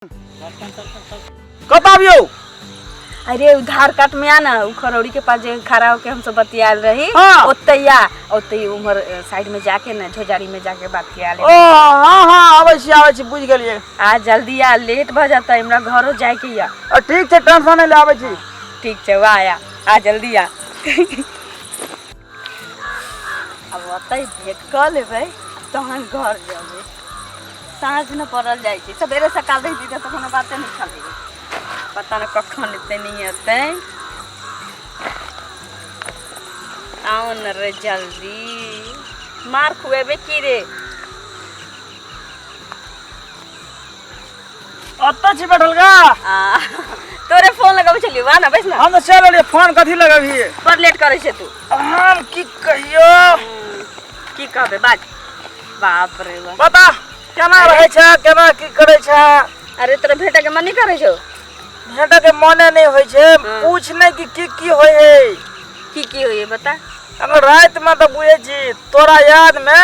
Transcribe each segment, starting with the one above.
कत आबियौ? अरे उधार काट में आ ना, उ खरौड़ी के पास जे खड़ा होके हम सब बतियाल रही। हाँ। ओतै आ, ओतै उम्हर साइड में जाके ना झोजारी में जाके बतिया ले। ओ हाँ हाँ, आबै छी आबै छी, बुझि गेलियै। आ जल्दी आ, लेट भ जाता है, हमरा घरो जाए के या। ठीक छै, टेंशन नहि ले, आबै छी। ठीक छै, वाह, आ आ जल्दी आ। अब ओतै भेंट कऽ लेबै तहन घर जेबै। साँझ ने पड़ल जाइ छै, सवेरे सकाल रहिती तऽ कोनो बाते नहि छलै। पता नहि कखन एतै, नहि एतै। आउ ने रे जल्दी, मार खुएबे की रे? ओतऽ छी बैठल गा? आ, तोरे फोन लगाबै छलियौ, आ ना बैस ना। हम तऽ चलि एलियै, फोन कथी लगबही? बड़ लेट करै छै तू। हम की कहियौ? की कहबै, बाज। बाप रे बाप। बता, केना रहै छै, केना की करै छै? अरे तोरा भेटै के मन नहि करै छौ? भेटै के मने नहि होइ छै। पूछ नहि कि की की होइ है। की की होइ है, बता। अगर रातिमे तऽ बुझै छी तोरा यादमे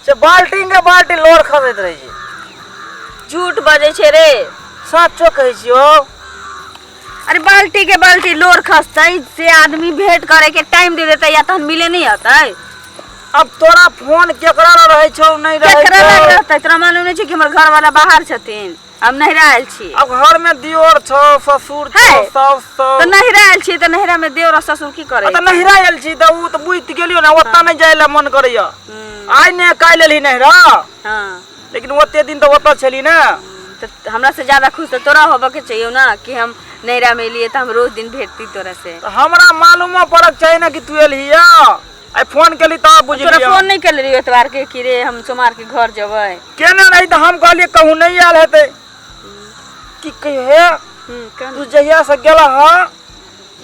से बाल्टीन के बाल्टी लोर खसैत रहै छै। झूठ बजै छै रे। साचो कहै छियौ। अरे बाल्टी के बाल्टी लोर खसतै से आदमी भेंट करे के टाइम दे देतै या तहन मिले नहीं अतै? अब तोरा फोन केकरा लग रहै छौ, नहि रहै केकरा लग छौ? रहतै? तोरा मालूम नहीं छै कि हमर घर वाला बाहर छथिन, हम नहिरा आयल छी। अब घर में दियोर छौ, ससुर छौ, है। साउस छौ। तऽ नहिरा आयल छी तऽ नहिरा में देवर और ससुर की करे? तऽ नहिरा आयल छी तऽ उ तऽ बुझि गेलियौ ने, ओतऽ नहि जाइ लए मन करैया। आइ ने काल्हि एलही नहिरा। हाँ। लेकिन ओते दिन तऽ ओतऽ छली ने। तऽ हमरा से ज्यादा खुश तऽ तोरा होबऽ के चाहिए ना कि हम नैहरा में एलियै तऽ हम रोज दिन भेटती तोरा से। तऽ हमरा मालूमो पड़क चाही ने कि तू एलही। या आइ फोन केली तब तोरा बुझलियौ। फोन नहीं केले रहियो एतवार के कि रे हम सोमवार के घर जेबै? केने रही तऽ हम कहलियै कहूँ नहि आयल हेतै। की कहियो हे? कह। तू जहिया से गेला हँ,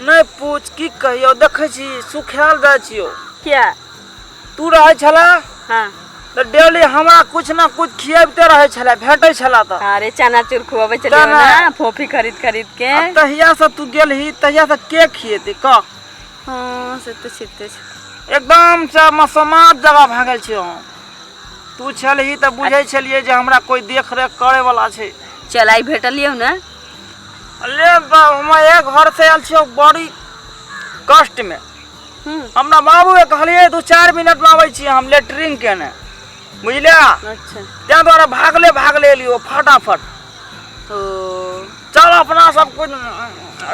नहि पूछ की कहियो, देखै छी सुखायल जाइ छियौ। किया? तू रहै छला तऽ डेली हमरा कुछ ना कुछ खियाबिते रहै छलै, भेटै छला तऽ। अरे चनाचूर खुआबै छलियै चना। ना, फोफी खरीद खरीद के। आ तहिया से तू गेलही तहिया से के खिएतै, कह? हाँ, से तऽ छिते छै। एकदम से मसोमात जगह भए गेल छियौ हम। तू छलही तऽ बुझै छलियै जे हमरा कोइ देख रेख करे वाला छै। चल, आइ भेटलियौ ने। ले बा, हम एक घर से आयल छियौ बड़ी कष्ट में। हमरा बाबू के कहलियै 2-4 मिनट में आबै छी हम लेटरिन केने, बुझलियै? अच्छा। ताहि दुआरे भागले भागले एलियो फटाफट। ओ। चल अपना सब कुछ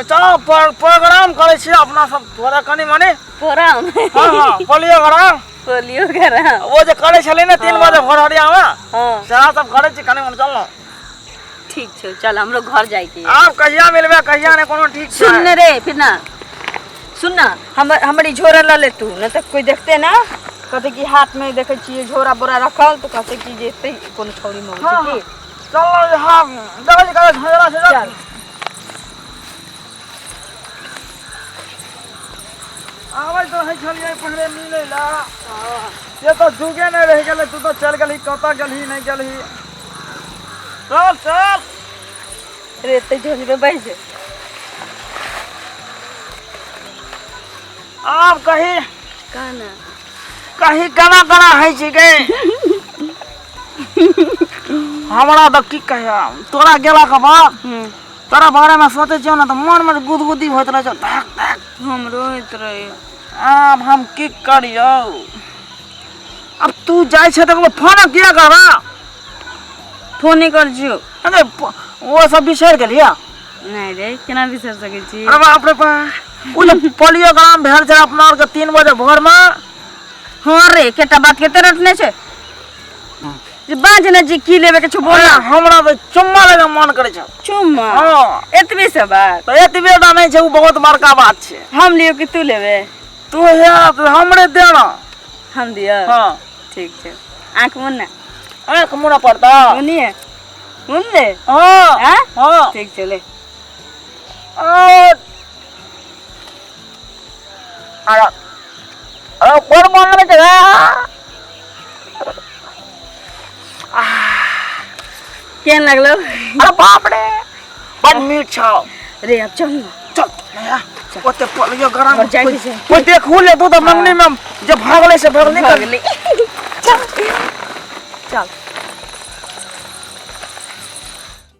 चल प्रोग्राम करै छी अपना सब थोड़ा कनि मनि। प्रोग्राम? हाँ हाँ, पोलियोग्राम। पोलियोग्राम। ओ जे करै छलै ने 3 बजे भोरहरिया में, हाँ। सएह सब करै छी कनि मनि, चल ने। ठीक छै, चल, हमरो घर जाए के। आब कहिया मिलबै कहिया नहि, कोनो ठीक छै। सुन ने रे, फिर ना सुन ना, हमर हमर ई झोरा लऽ ले तू, नहि तऽ कोइ देखते ना कहते कि हाथ में देखै छियै झोरा बोरा रखल तऽ कहते कि जे एते कोनो छौड़ी मौगी छै। की चल, हाँ, देखै छी कतऽ झोरा छै, चल। चल। आबै तऽ रहै छलियै पहिले मिलै लए, से तऽ जुगे नहि रहि गेलै। तू तऽ चलि गेलही, कतऽ गेलही नहि गेलही। चल चल। रे एते झोरी में बैस जो। आब कही। कहना। कही, केना केना होइ छै गे? हमरा तऽ की कहिया, तोरा गेलाके बाद तोरा बारेमे सोचै छियौ ने तऽ मनमे गुदगुदी होइत रहै छौ, धक धक। हमरो होइत रहै। आब हम की करियौ? अब तू जाइ छै तऽ फोन किया करबा? फोन नहि करै छियौ। अरे ओ सब बिसरि गेलियै? नहि रे, केना बिसरि सकै छी? अरे बाप रे बाप, ओ जे पोलियोग्राम भेल छै अपना आरके 3 बजे भोरमे। हाँ रे, केटा बात केते रटने छै जे बाज ने, जे की लेबे के छौ बोल अरे ना। हमरा तऽ चुम्मा लेबे मन करै छै। चुम्मा? हाँ। एतबे से बात? तऽ एतबे टा नहि छै, ओ बहुत बड़का बात छै। हम लियौ कि तू लेबे? तू हे तऽ हमरे देना। हम दियौ? हाँ। ठीक छै, आँख मुन ना। आँख मुनऽ पड़ता? मुनिए, मुन ले। हाँ। हाँ? हाँ। ठीक छै, ले। और अरे अरे, बड़ मन लगै छै रे। केहन लागलो? अरे बाप रे, बड़ मीठ छौ। रे, अब चल ना। चल नया, ओते पोलियो गरम घर जाइके छै। कोइ देखू ले तू तऽ मंगनी में जे भागलै से भागलै। भऽ गेलै, चल चल।